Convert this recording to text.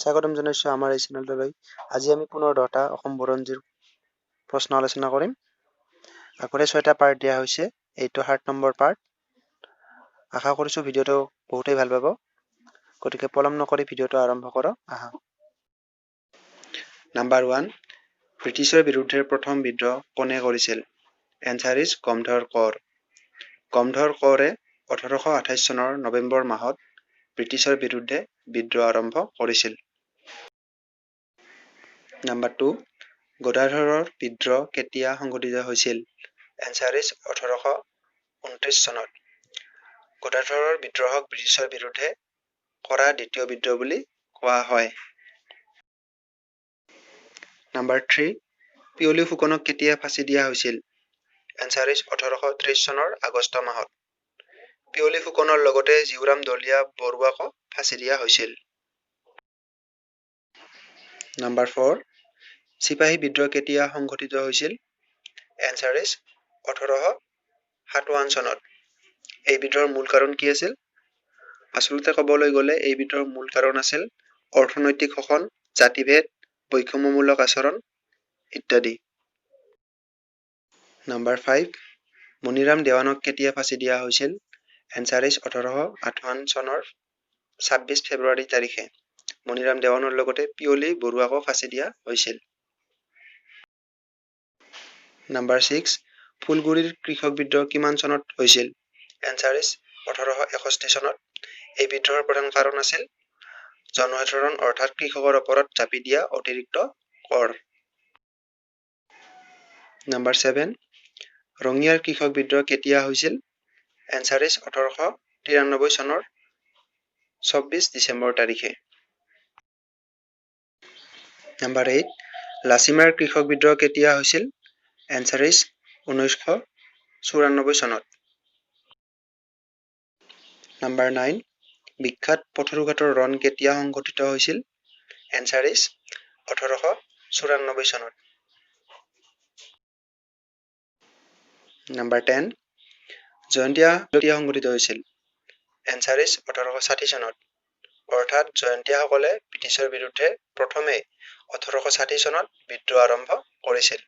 স্বাগতম জনাইছোঁ আমাৰ এই চেনেলটোলৈ। আজি আমি পুনৰ 10টা অসম বুৰঞ্জীৰ প্ৰশ্ন আলোচনা কৰিম। আগতে 6টা পাৰ্ট দিয়া হৈছে, এইটো 7 নম্বৰ পাৰ্ট। আশা কৰিছোঁ ভিডিঅ'টো বহুতেই ভাল পাব, গতিকে পলম নকৰি ভিডিঅ'টো আৰম্ভ কৰোঁ আহা। নাম্বাৰ 1, ব্ৰিটিছৰ বিৰুদ্ধে প্ৰথম বিদ্ৰোহ কোনে কৰিছিল? Answer is Gomdhar Konwar. Gomdhar কোঁৱৰে 1828 চনৰ নৱেম্বৰ মাহত ব্ৰিটিছৰ বিৰুদ্ধে বিদ্ৰোহ আৰম্ভ কৰিছিল। নাম্বাৰ 2, গদাধৰৰ বিদ্ৰোহ কেতিয়া সংঘটিত হৈছিল? এনচাৰ is 1829 চনত। গদাধৰৰ বিদ্ৰোহক ব্ৰিটিছৰ বিৰুদ্ধে কৰা দ্বিতীয় বিদ্ৰোহ বুলি কোৱা হয়। নাম্বাৰ 3, পিয়লি ফুকনক কেতিয়া ফাঁচি দিয়া হৈছিল? এনচাৰ is 1830 চনৰ আগষ্ট মাহত। পিয়লি ফুকনৰ লগতে জীউৰাম দলীয়া বৰুৱাকো ফাঁচি দিয়া হৈছিল। নাম্বাৰ 4, চিপাহী বিদ্ৰোহ কেতিয়া সংঘটিত হৈছিল? এনচাৰ is 1857 চনত। এই বিদ্ৰোহৰ মূল কাৰণ কি আছিল? আচলতে ক'বলৈ গ'লে এই বিদ্ৰোহৰ মূল কাৰণ আছিল অৰ্থনৈতিক শোষণ, জাতিভেদ, বৈষম্যমূলক আচৰণ ইত্যাদি। নাম্বাৰ 5, মণিৰাম দেৱানক কেতিয়া ফাঁচি দিয়া হৈছিল? এনচাৰ is 1858 চনৰ 26 ফেব্ৰুৱাৰী তাৰিখে। মণিৰাম দেৱানৰ লগতে পিয়লি বৰুৱাকো ফাঁচি দিয়া হৈছিল। নাম্বাৰ 6, ফুলগুৰিৰ কৃষক বিদ্ৰোহ কিমান চনত হৈছিল? এনচাৰ is 1861 চনত। এই বিদ্ৰোহৰ প্ৰধান কাৰণ আছিল জনসাধাৰণ অৰ্থাৎ কৃষকৰ ওপৰত জাপি দিয়া অতিৰিক্ত কৰ। নাম্বাৰ 7, ৰঙিয়াৰ কৃষক বিদ্ৰোহ কেতিয়া হৈছিল? এনচাৰ is 1893 চনৰ 24 ডিচেম্বৰ তাৰিখে। নাম্বাৰ 8, লাচিমাৰ কৃষক বিদ্ৰোহ কেতিয়া হৈছিল? এনচাৰ is 1994 চনত। নাম্বাৰ 9, বিখ্যাত পথৰুঘাটৰ ৰণ কেতিয়া সংঘটিত হৈছিল? এনচাৰ is 1894 চনত। নাম্বাৰ 10, জয়ন্তীয়া কেতিয়া সংঘটিত হৈছিল? এনচাৰ is 1860 চনত। অৰ্থাৎ জয়ন্তীয়াসকলে ব্ৰিটিছৰ বিৰুদ্ধে প্ৰথমে 1860 চনত বিদ্ৰোহ আৰম্ভ কৰিছিল।